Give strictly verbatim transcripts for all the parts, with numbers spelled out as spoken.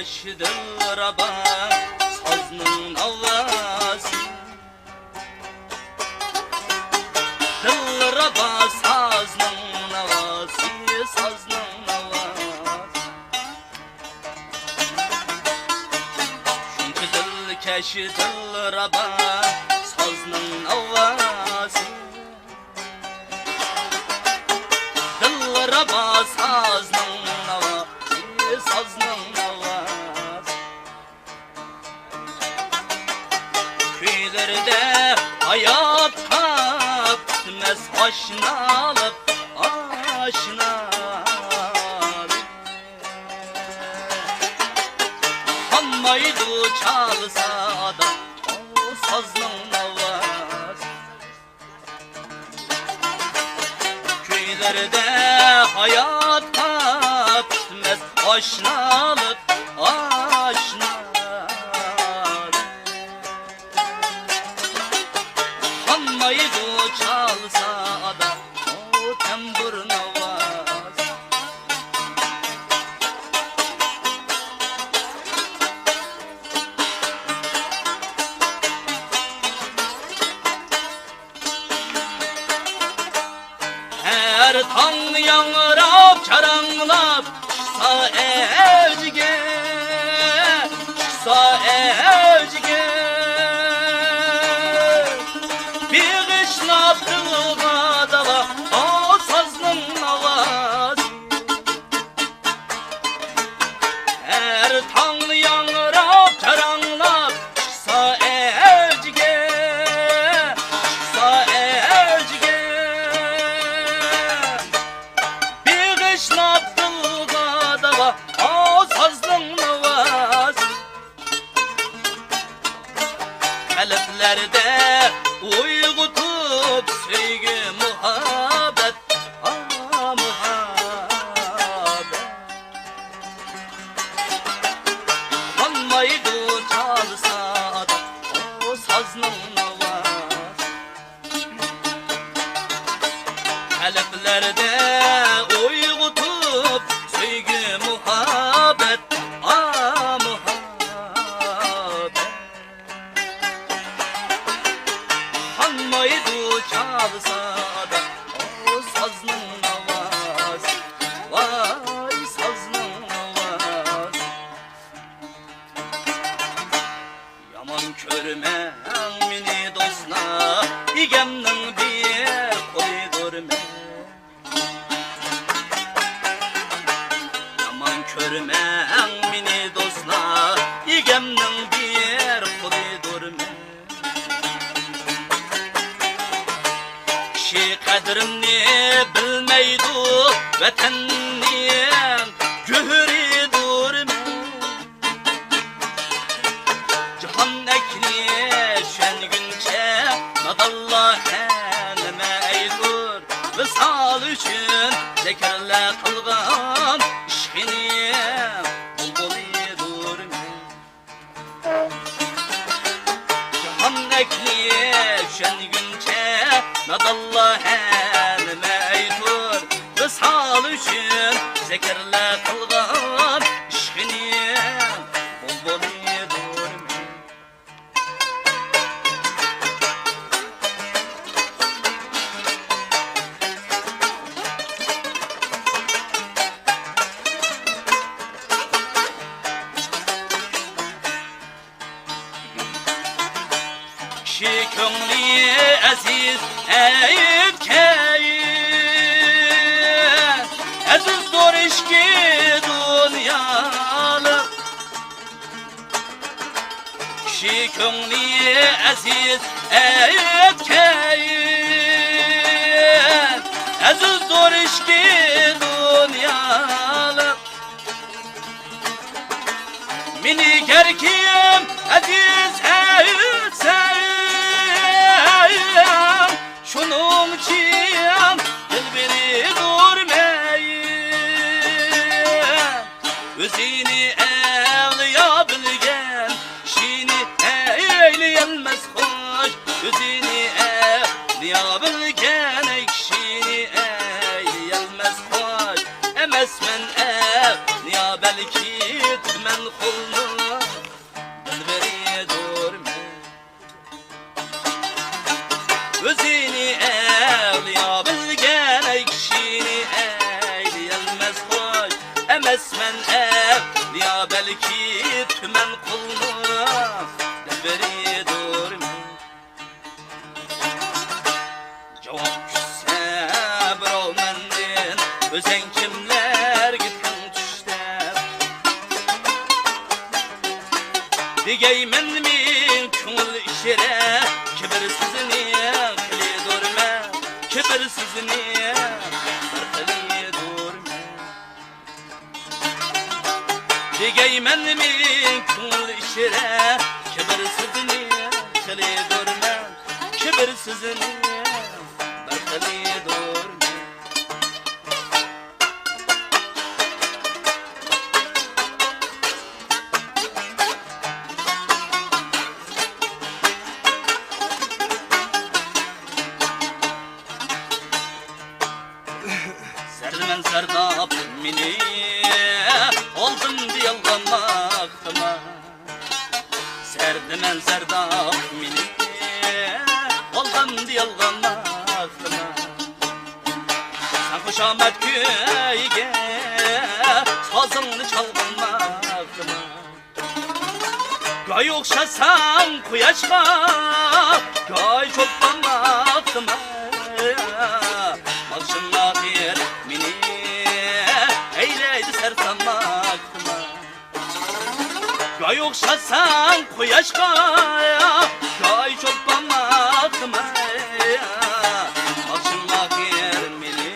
دىلرەبا سازنىڭ ناۋاسى، دىلرەبا سازنىڭ ناۋاسى، سازنىڭ ناۋاسى. شۇنچە دىلكەش دىلرەبا سازنىڭ ناۋاسى. دىلرەبا سازنىڭ ناۋاسى، سازنىڭ ناۋاسى. كۈيلىرىدە ھاياتقا پۈتمەس ئاشنالىق، ئاشنالىق. قانمايدۇ چالسا ئاداق، ئۇ سازنىڭ ناۋاسى. كۈيلىرىدە ھاياتقا پۈتمەس ئاشنالىق، ئاشنالىق. قانمايدۇ چالسا ئاداق، ئۇ تەمبۇر ناۋاسى. ھەر تاڭ ياڭراپ، جاراڭلاپ چىقسا ئەۋجىگە، چىقسا ئەۋجىگە. بېغىشلاپ دىلغا داۋا، ئاۋۇ سازنىڭ ناۋاسى. ھەر تاڭ ياڭراپ، جاراڭلاپ چىقسا ئەۋجىگە، چىقسا ئەۋجىگە. بېغىشلاپ دىلغا داۋا، ئاۋۇ سازنىڭ ناۋاسى. قەلبلەردە ئويغىتىپ سۆيگۈ، مۇھەببەت، ئا، مۇھەببەت. قانمايدۇ چالسا ئاداق، ئۇ سازنىڭ ناۋاسى. قەلبلەردە ئويغىتىپ سۆيگۈ، مۇھەببەت، ئا، مۇھەببەت. قانمايدۇ چالسا ئاداق، ئۇ سازنىڭ ناۋاسى، ۋاي سازنىڭ ناۋاسى. يامان كۆرمەڭ مېنى دوستلار، ئىگەمنىڭ بىر قۇلىدۇرمەن. يامان كۆرمەڭ مېنى دوستلار، ئىگەمنىڭ بىر قۇلىدۇرمەن. كىشى قەدرىمنى بىلمەيدۇ، ۋەتەننىڭ گۆھىرىدۇرمەن. جاھان ئەھلى چۈشەنگۈنچە، نادانلار ھە نېمە ئەيتۇر؟ ۋىسال ئۈچۈن زىكىرلەر قىلغان ئىشقىنىڭ بۇلبۇلىدۇرمەن. جاھان ئەھلى چۈشەنگۈنچە، نادانلار ھە نېمە ئەيتۇر؟ ۋىسال ئۈچۈن زىكىرلەر قىلغان ئىشقىنىڭ بۇلبۇلىدۇرمەن. كىشى كۆڭلى ئەزىز ئەيىبكەي، ئەزىزدۇر ئىچكى دۇنيالىق. كىشى كۆڭلى ئەزىز ئەيىبكەي، ئەزىزدۇر ئىچكى دۇنيالىق. مېنى گەر كىم ئەزىز ئەيتسە، شۇنىڭ ئۈچۈن دىلبىرىدۇرمەن. ئۆزىنى ئەۋلىيا بىلگەن كىشىنى ئەيلىيەلمەس خوش. ئۆزىنى ئەۋلىيا بىلگەن كىشىنى ئەيلىيەلمەس خوش. ئەمەسمەن ئەۋلىيا، بەلكى تۈمەن قۇل. ئۆزىنى ئەۋلىيا بىلگەن ئەي كىشىنى ئەيلىيەلمەس خوش. ئەمەسمەن ئەۋلىيا بەلكى تۈمەن قۇلنىڭ رەھبىرىدۇرمەن. جاۋاب كۈتسە بىراۋ مەندىن، ئۆزەڭ كىملەرگە تەڭ چۈش دەپ. دېگەيمەنمۇ كۆڭۈل ئىچرە، كىبىرسىزنى خېلىدۇرمەن، كىبىرسىزنى بىر خېلىدۇرمەن. دېگەيمەنمۇ كۆڭۈل ئىچرە، كىبىرسىزنى خېلىدۇرمەن، كىبىرسىزنى بىر خېلىدۇرمەن. زەردىمەن زەرداب مېنى ئالدىمدا يالغان ماختىما. زەردىمەن زەرداب مېنى ئالدىمدا يالغان ماختىما. سەن خۇشامەت كۈيىگە سازىڭنى چالغان ماختىما. گاي ئوخشاساڭ قۇياشقا، گاي چولپان ماختىما. ماختىما ئاخىر مېنى ئەيلەيدۇ سەرسان ماختىما. گاي ئوخشاساڭ قۇياشقا، گاي چولپان ماختىما. ماختىما ئاخىر مېنى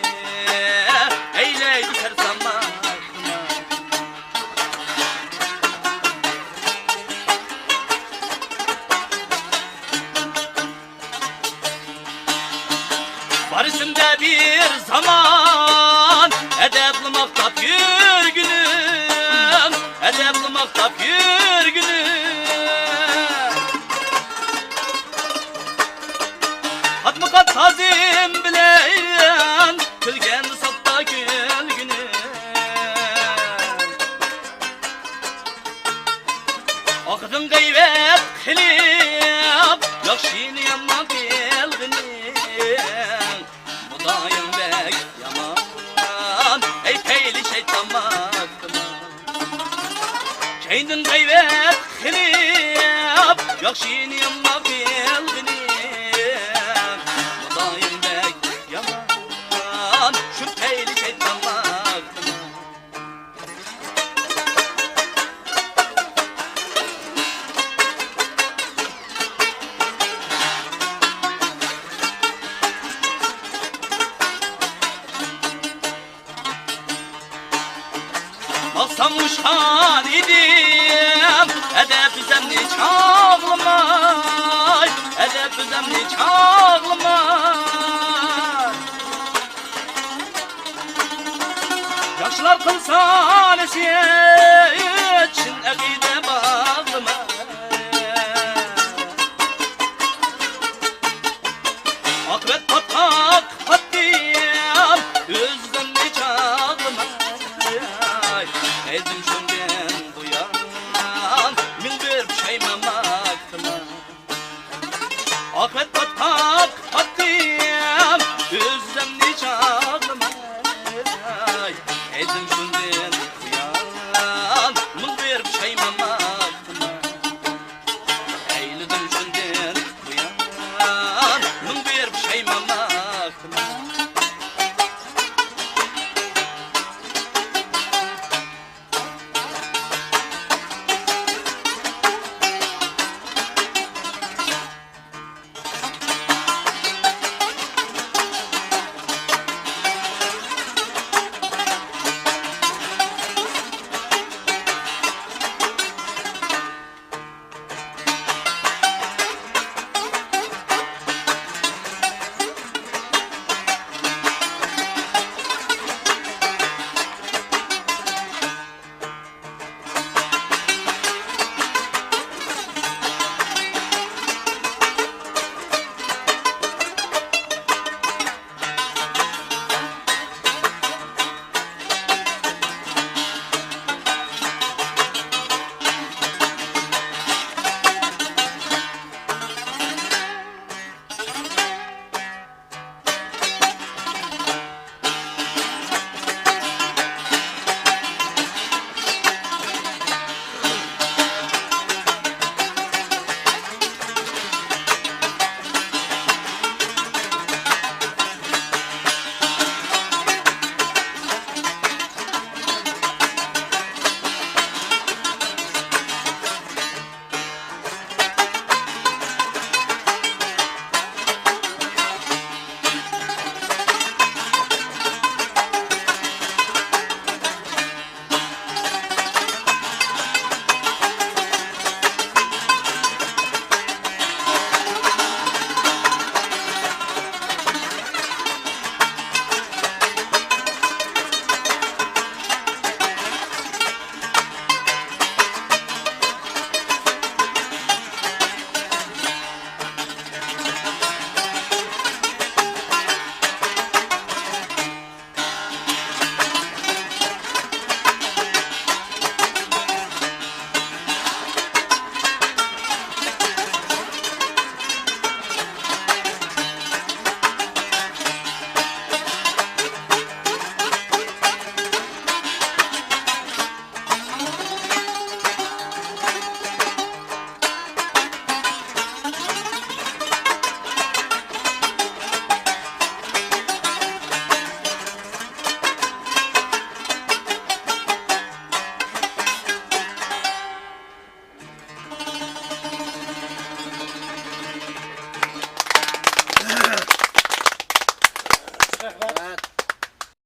ئەيلەيدۇ سەرسان ماختىما. بار ئېسىمدە بىر زامان، ئەدەپلا ماختاپ يۈرگىنىم، ئەدەپلا ماختاپ يۈرگىنىم. قاتمۇ قات تازىم بىلەن كۈلگەن ساختا كۈلگىنىم. ئاخىرىڭ غەيۋەت قىلىپ، ياخشىنى يامان قىلغىنىڭ، خۇدايىڭ بەك يامان، ئەي پەيلى شەيتان ماختىما. كەينىڭ غەيۋەت قىلىپ، ياخشىنى يامان قىلغىنىڭ، خۇدايىڭ بەك يامان، شۇ پەيلى شەيتان ماختىما. ماختام ئۇچقان ئىدىم، ئەدەپ ئۆزۈمنى چاغلىماي، ئەدەپ ئۆزۈمنى چاغلىماي. ياخشىلار قىلسا نېسىيەت، چىن ئەقىدە